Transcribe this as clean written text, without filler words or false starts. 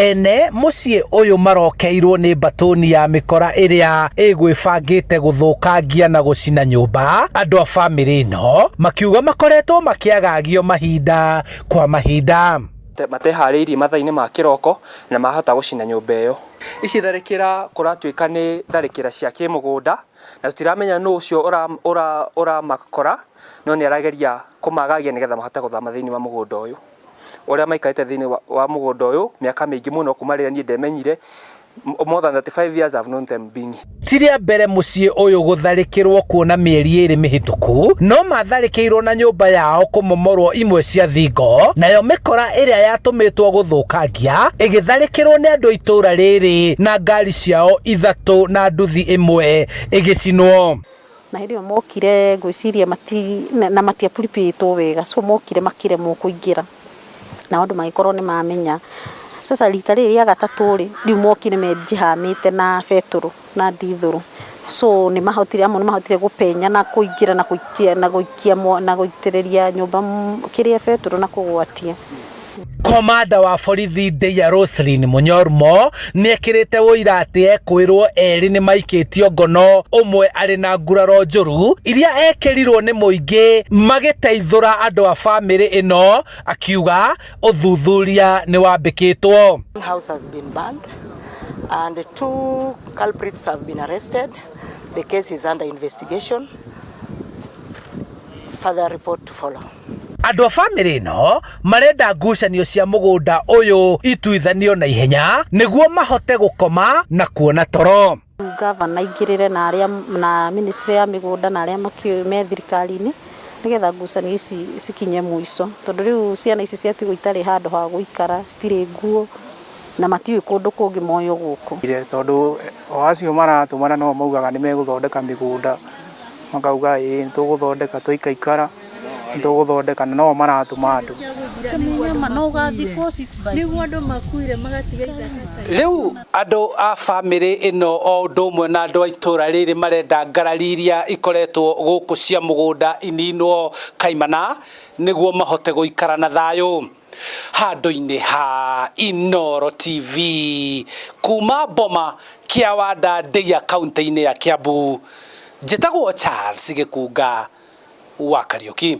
Ene mũciĩ ũyũ marokeirwo nĩ mbatũni ya mĩkora ĩrĩa ĩgwĩbangĩte gũthũkangia na gũcina nyũmba. Andũ a bamĩrĩ ĩno makiuga makoretwo makĩagagio mahinda kwa mahinda. Mateharĩirie mathaa-inĩ ma kĩroko na mahota gũcina nyũmba ĩyo. Ici tharĩkĩra kũratuĩka nĩ tharĩkĩra cia kĩmũgũnda na tũtiramenya nũ ũcio ũramakora no nĩ arageria kũmagagia nĩgetha mahote gũthama thĩinĩ wa mũgũnda ũyũ. Ũrĩa maikarĩte thĩinĩ wa mũgũnda ũyũ mĩaka mĩingĩ mũno kuma rĩrĩa niĩ ndemenyire, more than 35 years I've known them being here. Ti rĩa mbere mũciĩ ũyũ gũtharĩkĩrwo kuona mĩeri ĩrĩ mĩhĩtũku no matharĩkĩirwo na nyũmba yao kũmomorwo imwe cia thingo, nayo mĩkora ĩrĩa yatũmĩtwo gũthũkangia ĩgĩtharĩkĩrwo nĩ andũ a itũũra rĩrĩ na ngari ciao ithatũ na nduthi ĩmwe ĩgĩcinwo. Na hĩndĩ ĩyo mokire ngwĩciria mati na matia prepare-ĩtwo wega, so mokire makĩremwo kũingĩra, nao andũ magĩkorwo nĩ mamenya. Sasa rita rĩrĩ rĩa gatatũ rĩ, rĩu mokire mejihamĩte na betũrũ na ndithũrũ, so nĩ mahotire, amwe nĩ mahotire gũpenya na kũingĩra na gũikia na gũikia na gũitĩrĩria nyũmba kĩrĩa betũrũ na kũgwatia. Komanda wa borithi Ndeia Roselyn Mũnyormo nĩekĩrĩte ũira atĩ ekwĩrwo erĩ nĩmaikĩtio ngono ũmwe arĩ na nguraro njũru iria ekĩrirwo nĩ mũingĩ magĩteithũra andũ a bamĩrĩ ĩno, akiuga ũthuthuria nĩwambĩkĩtwo. House has been burned and two culprits have been arrested. The case is under investigation. Further report to follow. Andũ a bamĩrĩ ĩno marenda ngucanio cia mũgũnda ũyũ ituithanio na ihenya nĩguo mahote gũkoma na kuona toro. Gavana aingĩrĩre na arĩa na ministry ya mĩgũnda na arĩa makĩũĩ me thirikari-inĩ nĩgetha ngucanio ici cikinye mũico, tondũ rĩu ciana ici ciatigwo itarĩ handũ ha gũikara, citirĩ nguo na matiũĩ kũndũ kũngĩ moywo gũkũ. Tondũ o acio maratũmana no maugaga nĩ megũthondeka mĩgũnda, makauga ĩĩ nĩ tũgũthondeka twaikaikara nĩ tũgũthondeka na no maratũma andũ. Rĩu andũ a bamĩrĩ ĩno o ũndũ ũmwe na andũ a itũũra rĩrĩ marenda ngarari iria ikoretwo gũkũ cia mũgũnda ininwo kaimana nĩguo mahote gũikara na thayũ. Handũ-inĩ ha Inooro TV kuma Boma Kĩawanda Ndeia kaunti-inĩ ya Kiambu, njĩtagwo Charles Gĩkunga wa Kariũki.